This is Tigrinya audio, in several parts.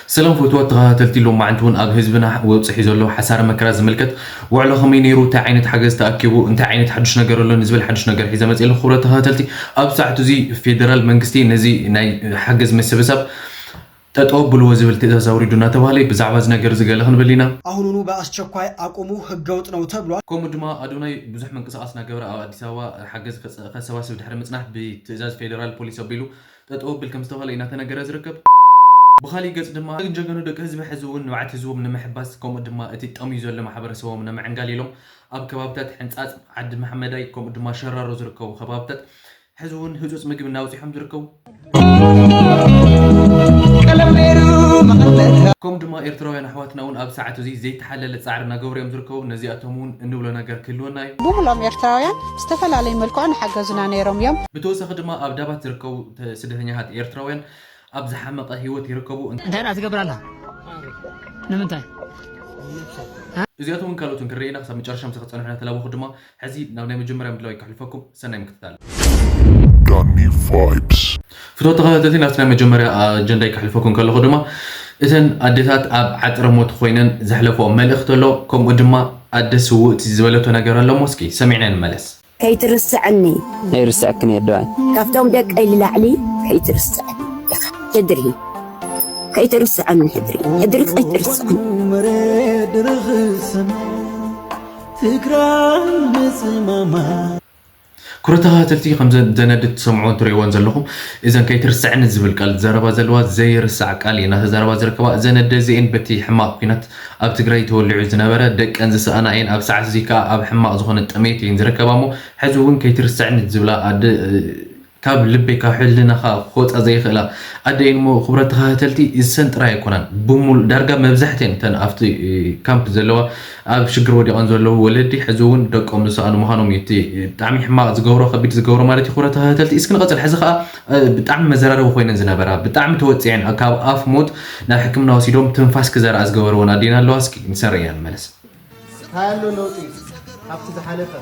ሰላም ፍትዋት ተኸታተልቲ፣ ሎማዓንቲ እውን ኣብ ህዝብና ወብፅሒ ዘሎ ሓሳረ መከራ ዝምልከት ውዕሎ ከመይ ነይሩ፣ እንታይ ዓይነት ሓገዝ ተኣኪቡ፣ እንታይ ዓይነት ሓዱሽ ነገር ኣሎ ንዝብል ሓዱሽ ነገር ሒዘ መፅእ ኣለኹ። ክቡራት ተኸታተልቲ፣ ኣብ ሰዓቱ እዚ ፌደራል መንግስቲ ነዚ ናይ ሓገዝ ምስብሳብ ጠጠው ብልዎ ዝብል ትእዛዝ ኣውሪዱ እናተባህለ እዩ። ብዛዕባ እዚ ነገር እዚ ገለ ክንብል ኢና። አሁኑኑ በአስቸኳይ አቁሙ፣ ህገወጥ ነው ተብሏል። ከምኡ ድማ ኣዶናይ ብዙሕ ምንቅስቃስ እናገበረ ኣብ ኣዲስ ኣበባ ሓገዝ ከሰባስብ ድሕሪ ምፅናሕ ብትእዛዝ ፌደራል ፖሊስ ኣቢሉ ጠጠው ኣብል ከም ዝተባህለ እዩ እናተነገረ ዝርከብ። ብኻሊእ ገፅ ድማ ጀጋኑ ደቂ ህዝቢ ሕዚ እውን ንብዓት ህዝቦም ንምሕባስ ከምኡ ድማ እቲ ጠምዩ ዘሎ ማሕበረሰቦም ንምዕንጋል ኢሎም ኣብ ከባብታት ሕንፃፅ ዓዲ መሓመዳይ ከምኡ ድማ ሸራሮ ዝርከቡ ከባብታት ሕዚ እውን ህፁፅ ምግቢ እናውፂሖም ዝርከቡ ከምኡ ድማ ኤርትራውያን ኣሕዋትና እውን ኣብ ሰዓት እዚ ዘይተሓለለ ፃዕሪ እናገበሩ እዮም ዝርከቡ። ነዚኣቶም እውን እንብሎ ነገር ክህልወና እዩ። ብሙሎም ኤርትራውያን ብዝተፈላለየ መልክዖ ንሓገዙና ነይሮም እዮም። ብተወሳኺ ድማ ኣብ ዳባት ዝርከቡ ስደተኛታት ኤርትራውያን ኣብ ዝሓመቐ ህይወት ይርከቡ። እንታይ ደኣ ትገብር ኣላ? ንምንታይ? እዚኣቶም እውን ካልኦትን ክንርኢ ኢና። ክሳብ መጨረሻ ምሳኺ ክትፀንሑ እናተላበኹ ድማ ሕዚ ናብ ናይ መጀመርያ ምድላው ከሕልፈኩም። ሰናይ ምክትታል። Danny Vibes. ፍትወት ተኸታተልቲ ናብቲ ናይ መጀመርያ ኣጀንዳይ ከሕልፈኩም ከለኹ ድማ እተን ኣዴታት ኣብ ዓጥረ ሞት ኮይነን ዘሕለፈኦ መልእኽቲ ኣሎ። ከምኡ ድማ ኣደ ስውእቲ ዝበለቶ ነገር ኣሎ። እሞ እስኪ ሰሚዕና ንመለስ። ከይትርስዐኒ ኣይርስዐክን እየ ኣደዋይ። ካብቶም ደቀይ ንላዕሊ ከይትርስዐኒ ኢኻ። ሕድሪ ከይትርስዐኒ ሕድሪ ሕድሪ ከይትርስዐኒ። ትግራይ ምፅማማ ክቡራት ተኸታተልቲ ከም ዘነድት ትሰምዑን ትርእይዎን ዘለኹም እዘን ከይትርስዐኒ ዝብል ቃል ዘረባ ዘለዋ ዘይርሳዕ ቃል እየን እናተዛረባ ዝርከባ። እዘን ኣደ እዚኤን በቲ ሕማቕ ኲናት ኣብ ትግራይ ተወሊዑ ዝነበረ ደቀን ዝሰኣና እየን። ኣብ ሰዓት እዚ ከዓ ኣብ ሕማቕ ዝኾነ ጥሜት እየን ዝርከባ እሞ ሕዚ እውን ከይትርስዐኒ ዝብላ ኣደ ካብ ልበይ ካብ ሕልናኻ ክወፃ ዘይኽእላ ኣደ እየን እሞ ክቡራት ተኸታተልቲ እሰን ጥራይ ኣይኮናን ብሙሉ ዳርጋ መብዛሕትኤን እተን ኣብቲ ካምፕ ዘለዋ ኣብ ሽግር ወዲቐን ዘለዉ ወለዲ ሕዚ እውን ደቆም ዝሰኣኑ ምዃኖም እዩ እቲ ብጣዕሚ ሕማቕ ዝገብሮ ከቢድ ዝገብሮ ማለት እዩ። ክቡራት ተኸታተልቲ እስኪ ንቐፅል። ሕዚ ከዓ ብጣዕሚ መዘራረቢ ኮይነን ዝነበራ ብጣዕሚ ተወፂዐን ካብ ኣፍ ሞት ናብ ሕክምና ወሲዶም ትንፋስ ክዘርኣ ዝገበርወን ኣዴና ኣለዋ። እስኪ ንሰን ርኢና ንመለስ። እንታይ ኣሎ ለውጢ ካብቲ ዝሓለፈ?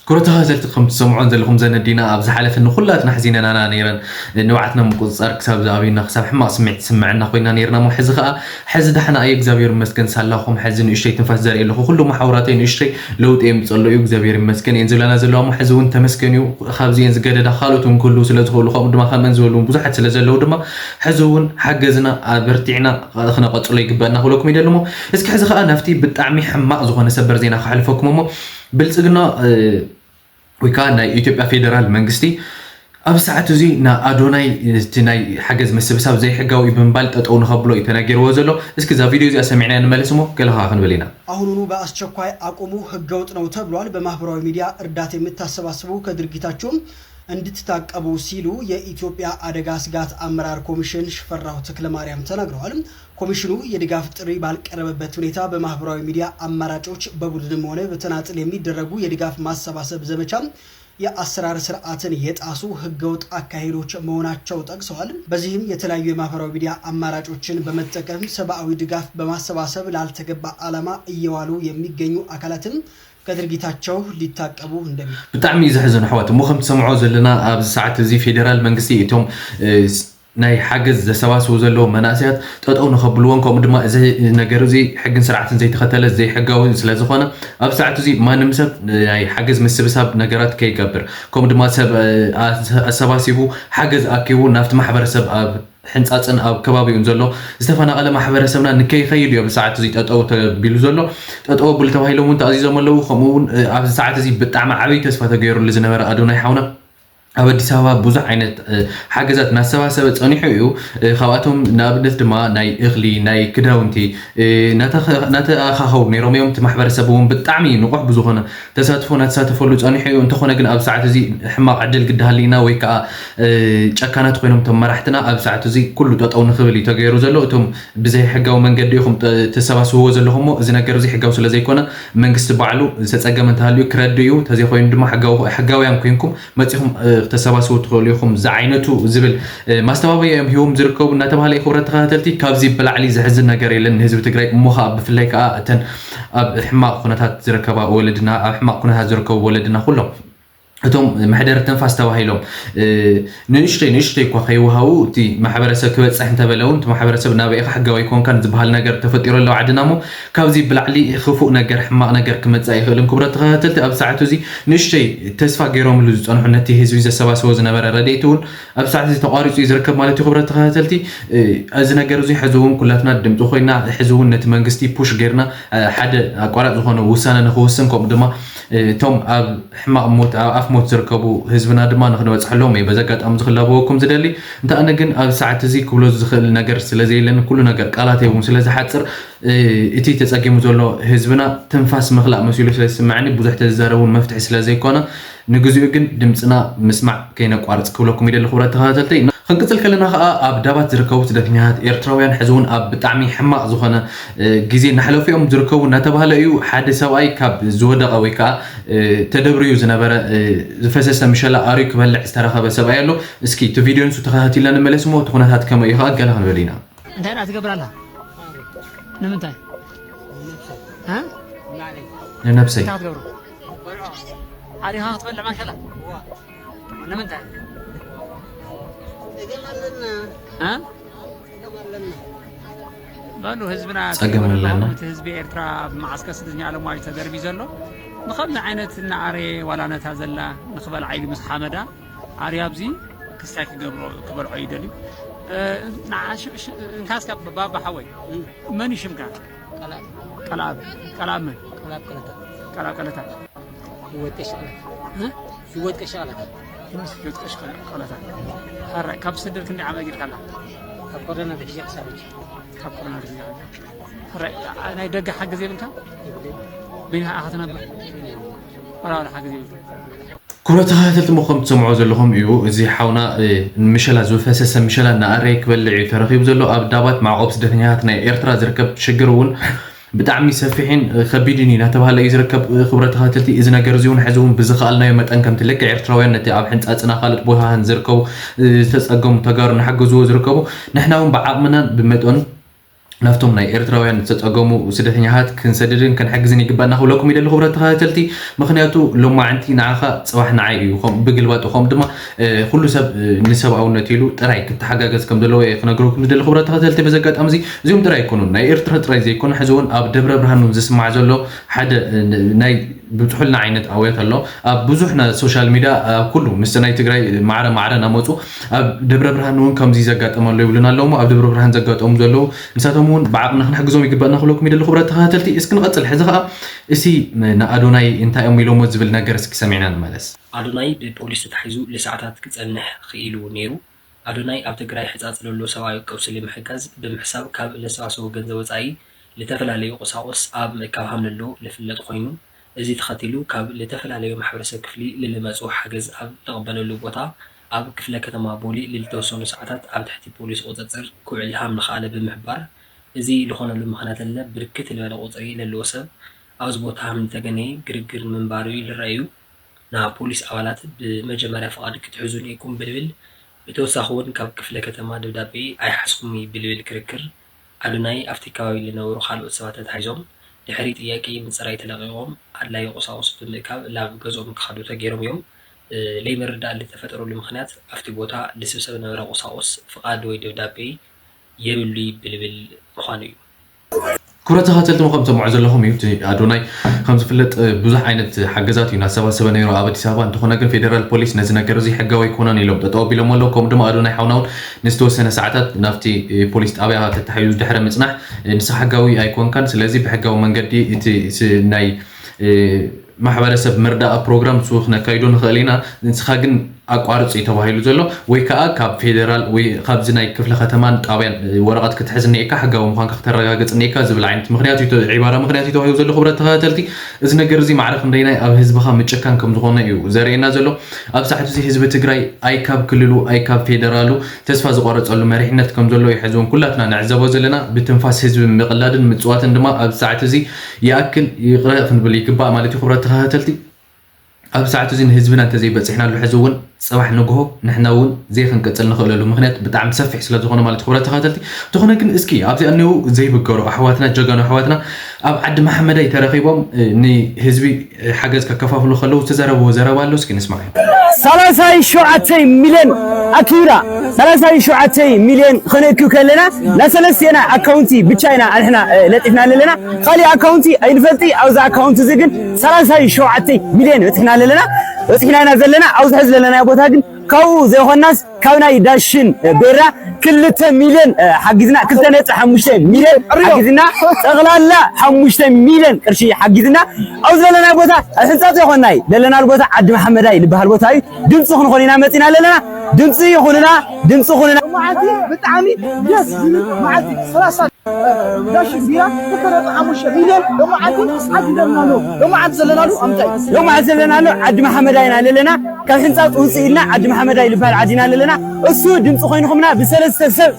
ክቡራት ተኸታተልቲ ከም ትሰምዖን ዘለኹም ዘን ኣዴና ኣብ ዝሓለፈ ንኹላትና ኣሕዚነናና ነይረን። ንብዓትና ምቁፅፃር ክሳብ ዝኣብዩና ክሳብ ሕማቕ ስምዒት ትስምዐና ኮይና ነይርና እሞ ሕዚ ከዓ ሕዚ ዳሕና እየ እግዚኣብሔር ይመስገን ሳላኹም ሕዚ ንእሽተይ ትንፋስ ዘርኢ ኣለኹ ኩሉ መሓውራተይ ንእሽተይ ለውጢ የምፅእ ኣሎ እዩ እግዚኣብሔር ይመስገን እየን ዝብላና ዘለዋ እሞ ሕዚ እውን ተመስገን እዩ። ካብዚ እየን ዝገደዳ ካልኦት እውን ክህልዉ ስለ ዝኽእሉ ከምኡ ድማ ከምአን ዝበሉ እውን ብዙሓት ስለ ዘለዉ ድማ ሕዚ እውን ሓገዝና ኣበርቲዕና ክነቐፅሎ ይግበአና ክብለኩም ይደሊ እሞ እስኪ ሕዚ ከዓ ናብቲ ብጣዕሚ ሕማቕ ዝኾነ ሰበር ዜና ከሕልፈኩም እሞ ብልፅግና ወይ ከዓ ናይ ኢትዮጵያ ፌደራል መንግስቲ ኣብ ሰዓት እዚ ንኣዶናይ እቲ ናይ ሓገዝ ምስብሳብ ዘይሕጋዊ ብምባል ጠጠው ንኸብሎ እዩ ተነጊርዎ ዘሎ። እስኪ እዛ ቪድዮ እዚኣ ሰሚዕና ንመለስ እሞ ገለ ከዓ ክንብል ኢና። አሁኑኑ በአስቸኳይ አቁሙ፣ ህገወጥ ነው ተብሏል። በማህበራዊ ሚዲያ እርዳታ የምታሰባስቡ ከድርጊታችሁ እንድትታቀቡ ሲሉ የኢትዮጵያ አደጋ ስጋት አመራር ኮሚሽን ሽፈራው ተክለማርያም ተናግረዋል። ኮሚሽኑ የድጋፍ ጥሪ ባልቀረበበት ሁኔታ በማህበራዊ ሚዲያ አማራጮች በቡድንም ሆነ በተናጥል የሚደረጉ የድጋፍ ማሰባሰብ ዘመቻ የአሰራር ስርዓትን የጣሱ ህገወጥ አካሄዶች መሆናቸው ጠቅሰዋል። በዚህም የተለያዩ የማህበራዊ ሚዲያ አማራጮችን በመጠቀም ሰብአዊ ድጋፍ በማሰባሰብ ላልተገባ ዓላማ እየዋሉ የሚገኙ አካላትን ከድርጊታቸው ሊታቀቡ እንደሚ ብጣዕሚ እዩ ዘሕዝን ኣሕዋት እሞ ከም ትሰምዖ ዘለና ኣብዚ ሰዓት እዚ ፌደራል መንግስቲ እቶም ናይ ሓገዝ ዘሰባስቡ ዘለዉ መናእሰያት ጠጠው ንኸብልዎን ከምኡ ድማ እዚ ነገር እዚ ሕግን ስርዓትን ዘይተኸተለ ዘይሕጋዊ ስለዝኾነ ኣብ ሰዓት እዚ ማንም ሰብ ናይ ሓገዝ ምስብሳብ ነገራት ከይገብር ከምኡ ድማ ሰብ ኣሰባሲቡ ሓገዝ ኣኪቡ ናብቲ ማሕበረሰብ ኣብ ሕንፃፅን ኣብ ከባቢኡን ዘሎ ዝተፈናቐለ ማሕበረሰብና ንከይኸይድ እዩ ኣብ ሰዓት እዚ ጠጠው ተቢሉ ዘሎ። ጠጠው ኣብሉ ተባሂሎም እውን ተኣዚዞም ኣለዉ። ከምኡ እውን ኣብዚ ሰዓት እዚ ብጣዕሚ ዓብዪ ተስፋ ተገይሩሉ ዝነበረ ኣዶናይ ሓውና ኣብ ኣዲስ ኣበባ ብዙሕ ዓይነት ሓገዛት እናሰባሰበ ፀኒሑ እዩ። ካብኣቶም ንኣብነት ድማ ናይ እኽሊ ናይ ክዳውንቲ እናተኣኻኸቡ ነይሮም እዮም። እቲ ማሕበረሰብ እውን ብጣዕሚ ንቑሕ ብዝኾነ ተሳትፎ እናተሳተፈሉ ፀኒሑ እዩ። እንተኾነ ግን ኣብ ሰዓት እዚ ሕማቕ ዕድል ግዲ ሃሊና ወይ ከዓ ጨካናት ኮይኖም እቶም መራሕትና ኣብ ሰዓት እዚ ኩሉ ጠጠው ንኽብል እዩ ተገይሩ ዘሎ። እቶም ብዘይ ሕጋዊ መንገዲ ኢኹም ተሰባስብዎ ዘለኹም እሞ እዚ ነገር እዚ ሕጋዊ ስለ ዘይኮነ መንግስቲ ባዕሉ ዝተፀገመ እንተሃልዩ ክረድእ እዩ። ተዘይኮይኑ ድማ ሕጋውያን ኮይንኩም መፂኹም ተሰባስቡ ትኽእሉ ኢኹም ዝዓይነቱ ዝብል ማስተባበያ እዮም ሂቦም ዝርከቡ እናተባሃለ እዩ። ክብረት ተኸታተልቲ፣ ካብዚ ብላዕሊ ዘሕዝን ነገር የለን ንህዝቢ ትግራይ። እሞ ከዓ ብፍላይ ከዓ እተን ኣብ ሕማቕ ኩነታት ዝርከባ ወለድና፣ ኣብ ሕማቕ ኩነታት ዝርከቡ ወለድና ኩሎም እቶም መሕደሪ ትንፋስ ተባሂሎም ንእሽተይ ንእሽተይ እኳ ከይወሃቡ እቲ ማሕበረሰብ ክበፅሕ እንተበለ እውን እቲ ማሕበረሰብ ናበይ ኢኻ ሕጋዊ ኣይኮንካን ዝበሃል ነገር ተፈጢሩ ኣሎ ዓድና። እሞ ካብዚ ብላዕሊ ክፉእ ነገር ሕማቕ ነገር ክመፅእ ኣይኽእልን። ክቡራት ተኸታተልቲ፣ ኣብ ሰዓቱ እዚ ንእሽተይ ተስፋ ገይሮምሉ ዝፀንሑ ነቲ ህዝቢ ዘሰባስቦ ዝነበረ ረድኤት እውን ኣብ ሰዓት እዚ ተቋሪፁ እዩ ዝርከብ ማለት እዩ። ክቡራት ተኸታተልቲ፣ እዚ ነገር እዚ ሕዚ እውን ኩላትና ድምፂ ኮይና ሕዚ እውን ነቲ መንግስቲ ፑሽ ገይርና ሓደ ኣቋራጭ ዝኾነ ውሳነ ንክውስን ከምኡ ድማ እቶም ኣብ ሕማቕ ሞት ኣብ ኣፍ ሞት ዝርከቡ ህዝብና ድማ ንክንበፅሐሎም እየ በዚ ኣጋጣሚ እዚ ክላበወኩም ዝደሊ። እንተ ኣነ ግን ኣብ ሰዓት እዚ ክብሎ ዝኽእል ነገር ስለዘየለኒ ኩሉ ነገር ቃላት እውን ስለዝሓፅር እቲ ተፀጊሙ ዘሎ ህዝብና ትንፋስ ምኽላእ መሲሉ ስለዝስምዐኒ ብዙሕ ተዝዛረብ እውን መፍትሒ ስለዘይኮነ ንግዚኡ ግን ድምፅና ምስማዕ ከይነቋርፅ ክብለኩም ይደሊ። ክቡራት ተኸታተልተይ፣ ክንቅፅል ከለና ከዓ ኣብ ዳባት ዝርከቡ ስደተኛታት ኤርትራውያን ሕዚ እውን ኣብ ብጣዕሚ ሕማቕ ዝኾነ ግዜ እናሕለፉ እዮም ዝርከቡ እናተባህለ እዩ። ሓደ ሰብኣይ ካብ ዝወደቐ ወይ ከዓ ተደብርዩ ዝነበረ ዝፈሰሰ ምሸላ ኣርዩ ክበልዕ ዝተረኸበ ሰብኣይ ኣሎ። እስኪ እቲ ቪድዮ ንሱ ተኸታቲልና ንመለስ እሞ እቲ ኩነታት ከመይ እዩ ከዓ ገለ ክንብል ኢና። እንታይ ደኣ ትገብር ኣላ? ንምንታይ? እ? ንነብሰይ። እንታይ ክትገብሩ? ዓሪኻ ክትበልዕ ማሸላ? ንምንታይ? እ? በሉ ህዝብና ጸገም ኣለና። እቲ ህዝቢ ኤርትራ ኣብ መዓስከር ስደተኛ ዓለማዊ ተደርቢ ዘሎ ብኸምዚ ዓይነት እናኣረየ ዋላ ነታ ዘላ ንኽበልዓ ኢሉ ምስ ሓመዳ ኣርያ ኣብዚ ክስታይ ክገብሮ ክበልዖ ይደልዩ። እ፣ ንዓ ሽ- ሽ- እንካስካ ባባ ሓወይ፣ መን እዩ ሽምካ? ቀልኣብ። ቀልኣብ። ቀልኣብ መን? ቀልኣብ ቀለታ። ቀልኣብ ቀለታ። ህይወት ቀሻ ቀለታ። እ? ህይወት ቀሻ ቀለታ። ህይወት ቀሻ ቀለታ። ሕራይ፣ ካብ ስደት ክንደይ ዓመት ጌርካ ኣላ? ካብ ኮሮና ብሕጂ ክሳብ ሕጂ። ካብ ኮሮና ብሕጂ። ሕራይ፣ ናይ ደገ ሓገዝ የብልካ? የብለይ። በይንኻ ኢኻ ትነብር? በይነይ። ዋላ ዋላ ሓገዝ የብልካ? ክቡራት ተኸታተልቲ፣ እሞ ከም ትሰምዑ ዘለኹም እዩ። እዚ ሓውና፣ እ፣ ምሸላ ዝፈሰሰ ምሸላ እናኣረየ ክበልዕ እዩ ተረኺቡ ዘሎ። ኣብ ዳባት መዕቆቢ ስደተኛታት ናይ ኤርትራ ዝርከብ ሽግር እውን ብጣዕሚ ሰፊሕን፣ እ፣ ከቢድን እዩ እናተባህለ እዩ ዝርከብ። እ፣ ክቡራት ተኸታተልቲ፣ እዚ ነገር እዚ እውን ሕዚ እውን ብዝኸኣልናዮ መጠን ከምቲ ልክዕ ኤርትራውያን ነቲ ኣብ ሕንጻጽና ካልእ ቦታን ዝርከቡ፣ እ፣ ዝተጸገሙ ተጋሩ እናሓገዝዎ ዝርከቡ፣ ንሕና እውን ብዓቕምናን ብመጠኑ ናብቶም ናይ ኤርትራውያን ዝተጸገሙ ስደተኛታት ክንሰድድን ክንሕግዝን ይግባእና ክብለኩም ይደሊ ክቡራት ተኸታተልቲ። ምኽንያቱ ሎማዕንቲ ንዓኻ ጽባሕ ንዓይ እዩ። ከም ብግልባጡ ከም ድማ፣ እ፣ ኩሉ ሰብ፣ እ፣ ንሰብኣውነት ኢሉ ጥራይ ክተሓጋገዝ ከም ዘለዎ እየ ክነግረኩም ዝደሊ ክቡራት ተኸታተልቲ። በዚ ኣጋጣሚ እዚ እዚኦም ጥራይ ኣይኮኑን፣ ናይ ኤርትራ ጥራይ ዘይኮነ ሕዚ እውን ኣብ ደብረ ብርሃን እውን ዝስማዕ ዘሎ ሓደ፣ እ፣ ን-፣ ናይ ብጽሑልና ዓይነት ኣውያት ኣሎ። ኣብ ብዙሕ ናይ ሶሻል ሚድያ፣ ኣብ ኩሉ ምስቲ ናይ ትግራይ ማዕረ ማዕረ እናመጹ ኣብ ደብረ ብርሃን እውን ከምዚ ዘጋጠመ ኣሎ ይብሉና ኣለዉ። እሞ ኣብ ደብረ ብርሃን ዘጋጠሙ ዘለዉ ንሳቶም እውን ብዓቕምና ክንሕግዞም ይግባእና ክብለኩም ይደሊ ክቡራት ተኸታተልቲ። እስኪ ንቐጽል። ሕዚ ኸዓ እሲ ንኣዶናይ እንታይ እዮም ኢሎሞ ዝብል ነገር እስኪ ሰሚዕና ንመለስ። ኣዶናይ ብፖሊስ ተታሒዙ ለሰዓታት ክጸንሕ ክኢሉ ነይሩ። ኣዶናይ ኣብ ትግራይ ሕጻጽ ለሎ ሰብኣዊ ቀውሲ ንምሕጋዝ ብምሕሳብ ካብ ለሰባሰቦ ገንዘብ ወጻኢ ለተፈላለዩ ቁሳቁስ ኣብ ምእካብ ሃም ለሎ ለፍለጥ ኮይኑ፣ እዚ ተኸቲሉ ካብ ለተፈላለዩ ማሕበረሰብ ክፍሊ ለለመጹ ሓገዝ ኣብ ለቕበለሉ ቦታ ኣብ ክፍለ ከተማ ቦሊ ለልተወሰኑ ሰዓታት ኣብ ትሕቲ ፖሊስ ቁጽጽር ክውዕል ሃም ለኸኣለ ብምሕባር፣ እዚ ልኾነሉ ምኽንያት ለለ ብርክት ልበለ ቁጽሪ ለለዎ ሰብ ኣብዚ ቦታ ሃም ልተገነየ ግርግር ንምንባሩ እዩ ልረኣዩ። ናብ ፖሊስ ኣባላት ብመጀመርያ ፍቓድ ክትሕዙ ኔኩም ብልብል ብተወሳኺ እውን ካብ ክፍለ ከተማ ደብዳቤ ኣይሓዝኩም እዩ ብልብል ክርክር ኣዶናይ ኣብቲ ከባቢ ዝነበሩ ካልኦት ሰባት ተታሒዞም ድሕሪ ጥያቄ ምፅራይ ተለቒቖም ኣድላዩ ቁሳቁስ ብምእካብ ላብ ገዝኦም ክኸዱ ተገይሮም እዮም። ለይምርዳእ ልተፈጠረሉ ምኽንያት ኣብቲ ቦታ ልስብሰብ ነበረ ቁሳቁስ ፍቓድ ወይ ደብዳቤ የብሉ ብልብል ምዃኑ እዩ። ክብረት ተኸታተልቲ፣ ከም ትሰምዑ ዘለኹም እዩ። እቲ ኣዶናይ ከም ዝፍለጥ ብዙሕ ዓይነት ሓገዛት እዩ እናሰባሰበ ነይሩ ኣብ ኣዲስ ኣበባ። እንተኾነ ግን ፌደራል ፖሊስ ነዚ ነገር እዚ ሕጋዊ ኣይኮነን ኢሎም ጠጠው ኣቢሎም ኣለዉ። ከምኡ ድማ ኣዶናይ ሓውና እውን ንዝተወሰነ ሰዓታት ናብቲ ፖሊስ ጣብያ ተታሒዙ ድሕሪ ምፅናሕ ንስኻ ሕጋዊ ኣይኮንካን፣ ስለዚ ብሕጋዊ መንገዲ እቲ ስ- ናይ ማሕበረሰብ መርዳእ ፕሮግራም ንሱ ክነካይዶ ንኽእል ኢና፣ ንስኻ ግን ኣቋርጽ እዩ ተባሂሉ ዘሎ፣ ወይ ከዓ ካብ ፌደራል ወይ ካብዚ ናይ ክፍለ ከተማን ጣብያን ወረቐት ክትሕዝ እኒኤካ፣ ሕጋዊ ምዃንካ ክተረጋግጽ እኒኤካ ዝብል ዓይነት ምኽንያት እዩ ተ- ዒባራ ምኽንያት እዩ ተዋሂቡ ዘሎ። ክብረት ተኸታተልቲ፣ እዚ ነገር እዚ ማዕረ ክንደይናይ ኣብ ህዝብኻ ምጭካን ከም ዝኾነ እዩ ዘርእየና ዘሎ። ኣብ ሰዓት እዚ ህዝቢ ትግራይ ኣይ ካብ ክልሉ ኣይ ካብ ፌደራሉ ተስፋ ዝቆረጸሉ መሪሕነት ከም ዘሎ እዩ ሕዚ እውን ኩላትና ንዕዘቦ ዘለና። ብትንፋስ ህዝቢ ምቕላድን ምጽዋትን ድማ ኣብ ሰዓት እዚ ይኣክል ይቕረ ክንብል ይግባእ ማለት እዩ። ክብረት ተኸታተልቲ፣ ኣብ ሰዓት እዚ ንህዝብና እንተዘይበጺሕናሉ ሕዚ እውን ፅባሕ ንግሆ ንሕና እውን ዘይክንቅፅል ንኽእለሉ ምክንያት ብጣዕሚ ሰፊሕ ስለ ዝኾነ ማለት ክብረት ተኸታተልቲ። ዝኾነ ግን እስኪ ኣብዚኣ እኒው ዘይብገሩ ኣሕዋትና፣ ጀጋኑ ኣሕዋትና ኣብ ዓዲ መሓመዳይ ተረኺቦም ንህዝቢ ሓገዝ ከከፋፍሉ ከለዉ ዝተዘረብዎ ዘረባ ኣሎ። እስኪ ንስማዕ። ሰላሳ ሸውዓተ ሚልዮን ኣኪብና፣ ሰላሳ ሸውዓተ ሚልዮን ክንእክብ ከለና፣ ናሰለስቴና ኣካውንቲ ብቻ ኢና ኣንሕና ለጢፍና ኣለና። ካሊእ ኣካውንቲ ኣይንፈልጢ። ኣብዚ ኣካውንቲ እዚ ግን ሰላሳ ሸውዓተ ሚልዮን በፂሕና ኣለና። በፂሕና ኢና ዘለና። ኣብዚ ሕዚ ዘለናዮ ቦታ ግን ካብኡ ዘይኮናስ ካብ ናይ ዳሽን ቤራ ክልተ ሚልዮን ሓጊዝና፣ ክልተ ነጥቢ ሓሙሽተ ሚልዮን ሓጊዝና፣ ጠቕላላ ሓሙሽተ ሚልዮን ቅርሺ ሓጊዝና። ኣብዚ ዘለናዮ ቦታ ኣብ ሕንፃፅ ይኮናይ ዘለናሉ ቦታ ዓዲ መሓመዳይ ዝበሃል ቦታ እዩ። ድምፂ ክንኾን ኢና መፂና ኣለና። ድምፂ ይኹንና፣ ድምፂ ይኹንና። መዓልቲ ብጣዕሚ ደስ ዝብል መዓልቲ ሰላሳ ዳሽን ቢራ ክልተ ነጥቢ ሓሙሽተ ሚልዮን ሎማዓንቲ ዓዲ ዘለናሉ፣ ሎማዓንቲ ዘለናሉ ኣምታይ ሎማዓንቲ ዘለናሉ ዓዲ መሓመዳይ ኢና ኣለና። ካብ ሕንፃፅ ውፅእ ኢልና ዓዲ መሓመዳይ ዝበሃል ዓዲ ኢና ኣለና። እሱ ድምፂ ኮይንኹምና ብሰለስተ ሰብ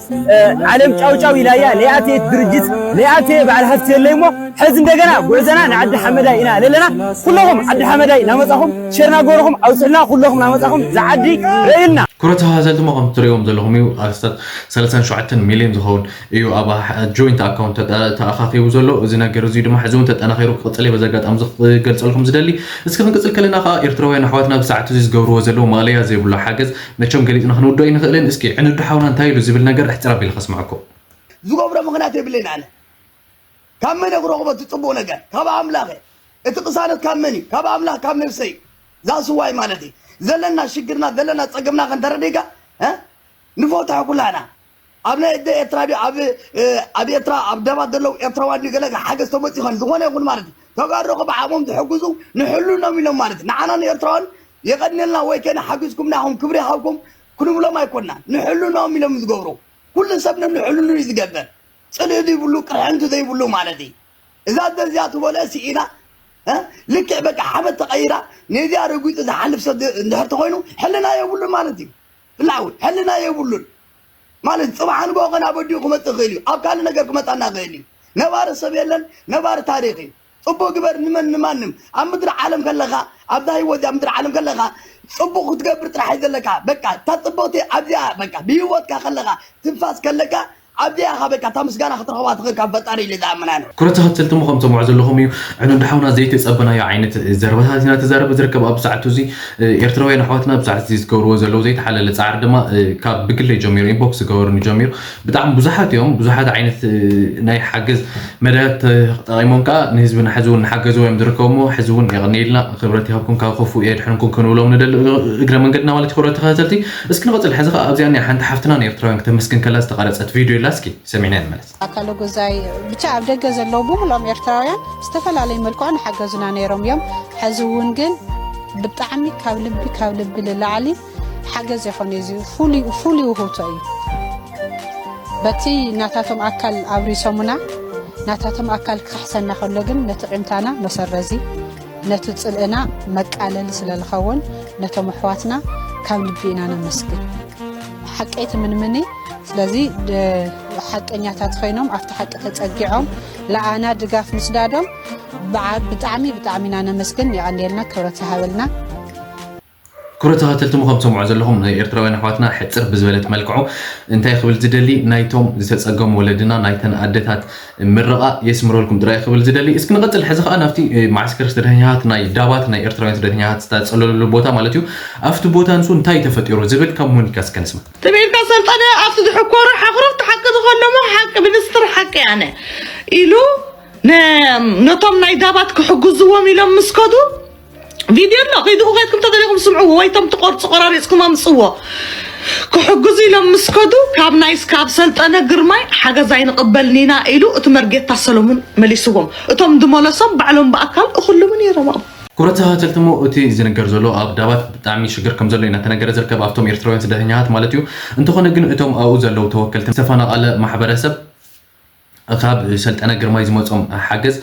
ዓለም ጫው ጫው ኢላያ ለያቴ ድርጅት ለያቴ በዓል ሃፍቲ የለይ እሞ ሕዚ እንደገና ጉዕዘና ንዓዲ ሓመዳይ ኢና ኣለና። ኩለኹም ዓዲ ሓመዳይ ናመፃኹም ሸርና ጎርኹም ኣውፅልና ኩለኹም ናመፃኹም ዝዓዲ ርእልና። ኩረት ተኸታተልቲ እሞ ከም ትሪእዎም ዘለኹም እዩ ኣርስታት ሰላሳን ሸውዓተን ሚልዮን ዝኸውን እዩ ኣብ ጆይንት ኣካውንት ተኣኻኺቡ ዘሎ። እዚ ነገር እዚ ድማ ሕዚ እውን ተጠናኺሩ ክቕፅል እዩ። በዚ ኣጋጣሚ እዚ ክገልፀልኩም ዝደሊ እስኪ ክንቅፅል ከለና ከዓ ኤርትራውያን ኣሕዋትና ብሰዓቱ እዚ ዝገብርዎ ዘለዉ ማእለያ ዘይብሉ ሓገዝ መቸም ገሊፅና ክንውዶ ኣይንኽእልን። እስኪ ዕንዱ ሓውና እንታይ ኢሉ ዝብል ነገር ሕፅር ኣቢለ ከስምዐኩም። ዝገብሮ ምኽንያት የብለይን ኣነ ካብ መን ክረኽቦ እቲ ፅቡቕ ነገር ካብ ኣምላኽ እቲ ቅሳነት ካብ መን እዩ ካብ ኣምላኽ ካብ ነብሰ እዩ ዛስዋይ ማለት እዩ ዘለና ሽግርና ዘለና ፀገምና ከንተረዲጋ ንፈትሖ ኩላና ኣብ ናይ እደ ኤርትራ ድዩ ኣብ ኣብ ኤርትራ ኣብ ደባት ዘለዉ ኤርትራውያን ድዩ ገለ ሓገዝ ተመፂኸን ዝኾነ ይኹን ማለት እዩ ተጋሩ ብዓቕሞም ዝሕግዙ ንሕሉኖም ኢሎም ማለት እዩ ንዓና ንኤርትራውያን የቐድነልና ወይ ከ ንሓግዝኩም ናኹም ክብሪ ይሃብኩም ክንብሎም ኣይኮንና ንሕሉኖም ኢሎም ዝገብሩ ኩሉ ሰብ ነንሕሉኑ እዩ ዝገብር ፅልኢ ዘይብሉ ቅርሕንቲ ዘይብሉ ማለት እዩ እዛ ደዚኣ ትበልኦ ስኢና ልክዕ በቃ ሓመድ ተቐይራ ነዚኣ ረጒፁ ዝሓልፍ ሰብ እንድሕር ተኾይኑ ሕልና የብሉን ማለት እዩ ፍላው ሕልና የብሉን ማለት ፅባሕ ንግሆ ከ ናብ ኣዲኡ ክመፅእ ይኽእል እዩ ኣብ ካልእ ነገር ክመፃና ይኽእል እዩ ነባሪ ሰብ የለን ነባሪ ታሪክ እዩ ፅቡቅ ግበር ንመን ንማንም ኣብ ምድሪ ዓለም ከለካ ኣብዛ ህይወት ኣብ ምድሪ ዓለም ከለካ ፅቡቅ ክትገብር ጥራሕ እዩ ዘለካ በቃ እታ ፅብቅቲ ኣብዚኣ በቃ ብህይወትካ ከለካ ትንፋስ ከለካ ኣብዚኣ ኢኻ በቃ እታ ምስጋና ክትረኽባ ትኽእል ካብ ፈጣሪ ኢለ ዝኣምን ኣነ። ኩረት ተኸተልቲ እሞ ከም ትሰምዑ ዘለኹም እዩ። ዕኑድ ሓውና ዘይተጸበናዮ ዓይነት ዘረባታት ኢና ተዛረበ ዝርከብ ኣብ ሰዓቱ እዚ። ኤርትራውያን ኣሕዋትና ኣብ ሰዓት እዚ ዝገብርዎ ዘለዉ ዘይተሓለለ ጻዕሪ ድማ ካብ ብግለይ ጀሚሩ ኢንቦክስ ዝገበሩኒ ጀሚሩ ብጣዕሚ ብዙሓት እዮም። ብዙሓት ዓይነት ናይ ሓገዝ መዳያት ተጠቒሞም ከኣ ንህዝብና ሕዚ እውን እናሓገዝዎ እዮም ዝርከቡ እሞ ሕዚ እውን የቐንየልና ክብረት ይሃብኩም ካብ ክፉእ የድሕንኩም ክንብሎም ንደሊ እግረ መንገድና ማለት እዩ። ክብረት ተኸታተልቲ እስኪ ንቐጽል። ሕዚ ከኣ ኣብዚኣ እኒኣ ሓንቲ ሓፍትና ንኤርትራውያን ክተመስግን ከላ ዝተቐረጸት ቪድዮ ኣላ እስኪ ሰሚዕና ንመለስ። ኣካለ ጉዛይ ብቻ ኣብ ደገ ዘለዉ ብምልኦም ኤርትራውያን ብዝተፈላለየ መልክዖ ንሓገዙና ነይሮም እዮም። ሕዚ እውን ግን ብጣዕሚ ካብ ልቢ ካብ ልቢ ልላዕሊ ሓገዝ የኾነ እዚ ፍሉይ ፍሉይ ውህብቶ እዩ። በቲ ናታቶም ኣካል ኣብሪሶሙና ናታቶም ኣካል ክኽሕሰና ከሎ ግን ነቲ ቂምታና መሰረዚ ነቲ ጽልእና መቃለሊ ስለ ዝኸውን ነቶም ኣሕዋትና ካብ ልቢ ኢና ነመስግን። ሓቀይቲ ምንምኒ ስለዚ ሓቀኛታት ኮይኖም ኣብቲ ሓቂ ተጸጊዖም ለኣና ድጋፍ ምስዳዶም ብጣዕሚ ብጣዕሚ ኢና ነመስግን። የቐንየልና ክብረት ይሃበልና። ክብረት ተኸተልቲ ምኸም ትሰምዑ ዘለኹም ናይ ኤርትራውያን ኣሕዋትና ሕፅር ብዝበለት መልክዑ እንታይ ክብል ዝደሊ ናይቶም ዝተፀገሙ ወለድና ናይተን ኣደታት ምርቓ የስምረልኩም ጥራይ ክብል ዝደሊ። እስኪ ንቐፅል። ሕዚ ከዓ ናብቲ ማዕስከር ስደተኛታት ናይ ዳባት ናይ ኤርትራውያን ስደተኛታት ዝተፀለሉሉ ቦታ ማለት እዩ። ኣብቲ ቦታ ንሱ እንታይ ተፈጢሩ ዝብል ካብ ሞኒካ እስከ ንስማ። ትብኢልካ ሰልጠነ ኣብቲ ዝሕኮረ ሓኽሩፍ ትሓቂ ዝኾለሞ ሓቂ ሚኒስትር ሓቂ ኣነ ኢሉ ነቶም ናይ ዳባት ክሕግዝዎም ኢሎም ምስ ከዱ ቪድዮ ኣሎ ከይድኡ ከድኩም ተደሊኹም ስምዕዎ ወይ ቶም ትቆርፁ ቆራሪፅኩም ኣምፅዎ ክሕግዙ ኢሎም ምስ ከዱ ካብ ናይ ስካብ ሰልጠነ ግርማይ ሓገዝ ኣይንቕበልን ኢና ኢሉ እቲ መርጌታ ሰሎሙን መሊስዎም እቶም ድመለሶም ባዕሎም ብኣካል እኹልሙ ነይሮም ኣብኡ ክብረት ተኸታተልቲ እሞ እቲ ዝንገር ዘሎ ኣብ ዳባት ብጣዕሚ ሽግር ከም ዘሎ እናተነገረ ዝርከብ ኣብቶም ኤርትራውያን ስደተኛታት ማለት እዩ። እንተኾነ ግን እቶም ኣብኡ ዘለዉ ተወከልቲ ዝተፈናቐለ ማሕበረሰብ ካብ ሰልጠነ ግርማይ ዝመጾም ሓገዝ፣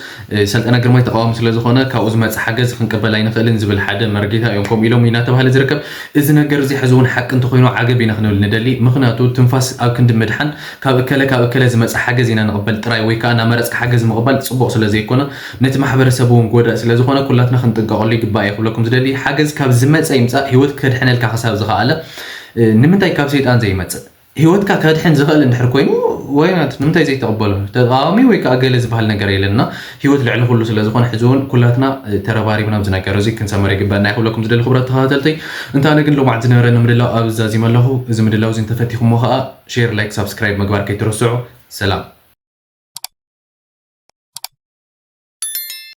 ሰልጠነ ግርማይ ተቃዋሚ ስለዝኾነ ካብኡ ዝመጽእ ሓገዝ ክንቅበል ኣይንኽእልን ዝብል ሓደ መርጌታ እዮም ከምኡ ኢሎም እናተባህለ ዝርከብ። እዚ ነገር እዚ ሕዚ እውን ሓቂ እንተኾይኑ ዓገብ ኢና ክንብል ንደሊ። ምኽንያቱ ትንፋስ ኣብ ክንዲ ምድሓን ካብ እከለ ካብ እከለ ዝመጽእ ሓገዝ ኢና ንቕበል ጥራይ ወይ ከዓ እናመረጽካ ሓገዝ ምቕባል ጽቡቕ ስለ ዘይኮነ ነቲ ማሕበረሰብ እውን ጎዳእ ስለ ዝኾነ ኩላትና ክንጥንቀቐሉ ይግባእ እየ ክብለኩም ዝደሊ። ሓገዝ ካብ ዝመጸ ይምጻእ ህይወት ከድሕነልካ ክሳብ ዝኸኣለ ንምንታይ ካብ ሰይጣን ዘይመጽእ? ህይወትካ ከድሕን ዝኽእል እንድሕር ኮይኑ ወይናት ንምንታይ ዘይተቕበሎ? ተቃዋሚ ወይ ከዓ ገለ ዝበሃል ነገር የለና። ህይወት ልዕሊ ኩሉ ስለ ዝኾነ ሕዚ እውን ኩላትና ተረባሪብና ኣብዚ ነገር እዚ ክንሰመር ይግበኣና ይኽብለኩም ዝደሊ ክብረት ተኸታተልተይ። እንታነ ግን ሎማዕት ዝነበረኒ ምድላው ኣብ ዛዚመ ኣለኹ። እዚ ምድላው እዚ እንተፈቲኹሞ ከዓ ሼር፣ ላይክ፣ ሳብስክራይብ ምግባር ከይትረስዑ። ሰላም።